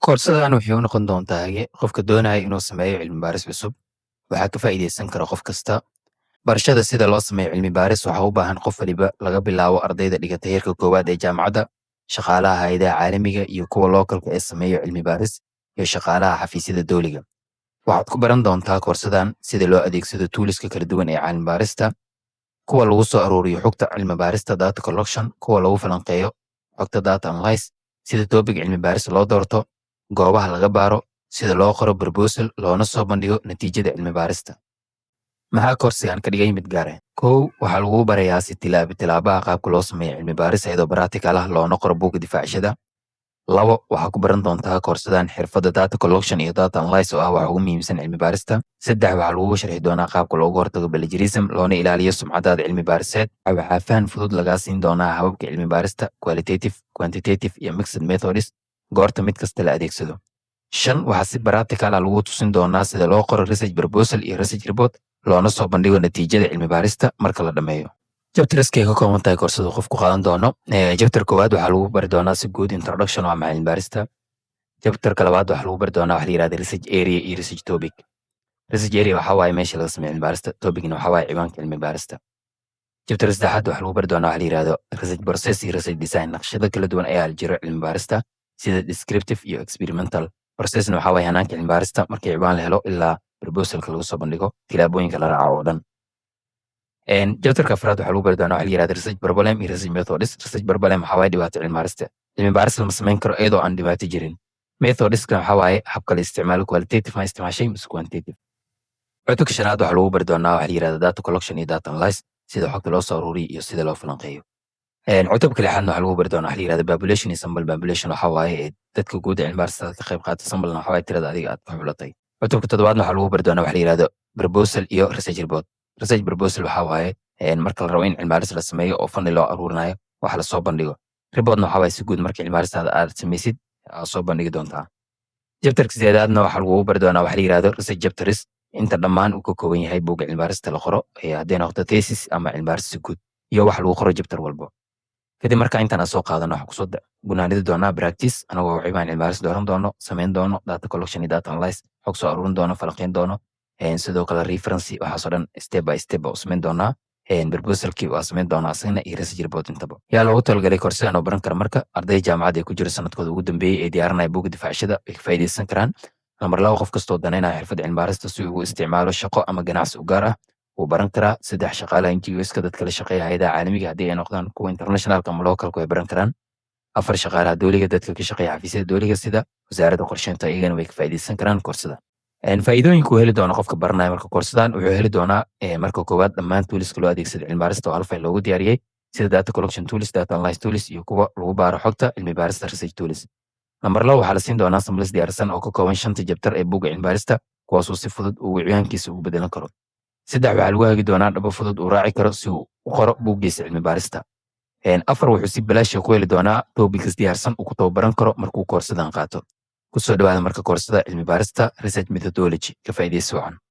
Koorsadan waxay u noqon doontaa hage qofka doonaya inuu sameeyo cilmi baaris cusub. Waxaa ka faa'iidaysan kara qof kasta. Barashada sida loo sameeyo cilmi baaris waxaa u baahan qof waliba, laga bilaabo ardayda dhigata heerka koowaad ee jaamacadda, shaqaalaha hay'adaha caalamiga iyo kuwa localka ee sameeyo cilmi baaris, iyo shaqaalaha xafiisyada dowliga. Waxaad ku baran doontaa koorsadan sida loo adeegsado toolska kala duwan ee cilmi baarista, kuwa lagu soo aruuriyo xogta cilmi baarista, data collection, kuwa lagu falanqeeyo xogta, data analysis, sida topic cilmi baaris loo doorto, goobaha laga baaro, sida loo qoro proposal loona soo bandhigo natiijada cilmi baarista. Maxaa koorsigan ka dhigay mid gaar ah? Kow, waxaa lagu barayaa si tilaabo tilaabaha qaabka loo sameeyo cilmi baaris iyadoo practical ah, loona qoro buugga difaacashada. Labo, waxaa ku baran doontaa koorsadan xirfadda data collection iyo data analysis, oo ah waxa ugu muhiimsan cilmi baarista. Saddex, waxaa lagugu sharxi doonaa qaabka looga hortago plagiarism loona ilaaliyo sumcadaada cilmi baariseed. Waxaa faham fudud lagaa siin doonaa hababka cilmi baarista, qualitative, quantitative iyo mixed methods, goorta mid kasta la adeegsado. Shan, waxaa si practical ah lagu tusin doonaa sida loo qoro research proposal iyo research report, loona soo bandhigo natiijada cilmi baarista marka la dhammeeyo. Chapterskay ka kooban tahay koorsadu qofku qaadan doono: chapter koowaad waxaa lagu bari doonaa si guud introduction oo ama cilmi baarista. Chapterka labaad waxaa lagu bari doonaa waxa la yihahda research area iyo research topic. Research area waxaa waaye meesha laga sameeyo cilmi baarista, topicna waxaa waaye ciwaanka cilmi baarista. Chapter saddexaad waxaa lagu bari doonaa waxa la yihahdo research process iyo research design. Naqshado kala duwan ayaa jiro cilmi baarista, sida descriptive iyo experimental. Processna waxaa waaye hanaanka cilmi baarista, markii ciwaan la helo ilaa proposalka lagu soo bandhigo, tilaabooyinka la raaco oo dhan. Chapterka afraad waxaa lagu bari doonaa waxa la yihahda research problem iyo research methods. Research problem waxaa waaye dhibaato cilmi baarista. Cilmi baaris lama samayn karo iyadoo aan dhibaato jirin. Methodska waxaa waaye habka la isticmaalo, qualitative ma isticmaashay mise quantitative. Cutubka shanaad waxaa lagu bari doonaa waxa la yihahda data collection iyo data analysis, sida xogta loo soo aruuriyo iyo sida loo falanqeeyo. Cutubka lixaadna waxaa lagu bari doonaa waxa la yihahda population iyo sample. Population waxaa waaye dadka guud ee cilmi baarista ka qayb qaata, samplena waxaa waaye tirada adiga aad ka xulatay. Cutubka toddobaadna waxaa lagu bari doonaa waxa la yihahdo proposal iyo research report. Research proposal waxaa waaye marka la rabo in cilmi baaris la sameeyo oo fund loo aruurinayo, waxa lasoo bandhigo. Reportna waxaa waaye si guud marka cilmi baaristaada aad samaysid aad soo bandhigi doontaa. Chapterka sideedaadna waxaa lagugu bari doonaa waxa la yihahdo research chapters, inta dhammaan uu ka kooban yahay buugga cilmi baarista la qoro, hadday noqoto thesis ama cilmi baaris si guud, iyo waxa lagu qoro chapter walbo. Kadib marka intaan aan soo qaadano, waxaan kusoo gunaanidi doonaa practice, anagoo ciwaan cilmi baaris dooran doono, samayn doono data collection iyo data analysis, xog soo aruurin doono, falanqeyn doono, sidoo kale reference, waxaasoo dhan step by step baa u samayn doonaa. Proposalkii waa samayn doonaa asagana iyo research report intaba. Yaa loogu talagalay koorsadan oo baran kara? Marka arday jaamacadda ay ku jira sanadkooda ugu dambeeyey ee diyaarinaya buugga difaacashada ay ka faa'iidaysan karaan. Lambar 2, qof kastoo danaynaya xirfadda cilmi baarista si uu ugu isticmaalo shaqo ama ganacsi u gaar ah wuu baran karaa. Saddex, shaqaalaha NGOska, dadka la shaqeeya hay'adaha caalamiga, haddii ay noqdaan kuwa internationalka ama localka, way baran karaan. Afar, shaqaalaha dowliga, dadka ka shaqeeya xafiisyada dowliga sida wasaaradda qorsheynta, iyagana way ka faa'iidaysan karaan koorsada. Faa'iidooyinka uu heli doono qofka baranaya marka koorsadan: wuxuu heli doonaa marka koowaad dhammaan toolska loo adeegsado cilmi baarista oo hal file loogu diyaariyey, sida data collection tools, data analysis tools iyo kuwa lagu baaro xogta cilmi baarista, research tools. Lambar 2, waxaa la siin doonaa samples diyaarsan oo ka kooban shanta chapter ee buugga cilmi baarista, kuwaasoo si fudud uu ciwaankiisa ugu bedelan karo. Saddex, waxaa lagu hagi doonaa dhabo fudud uu raaci karo si uu u qoro buuggiisa cilmi baarista. Afar, wuxuu si bilaash ah ku heli doonaa topics diyaarsan uu ku tababaran karo markuu koorsadan qaato. Kusoo dhawaada marka koorsada cilmi baarista research methodology. Ka faa'iidaysi wacan.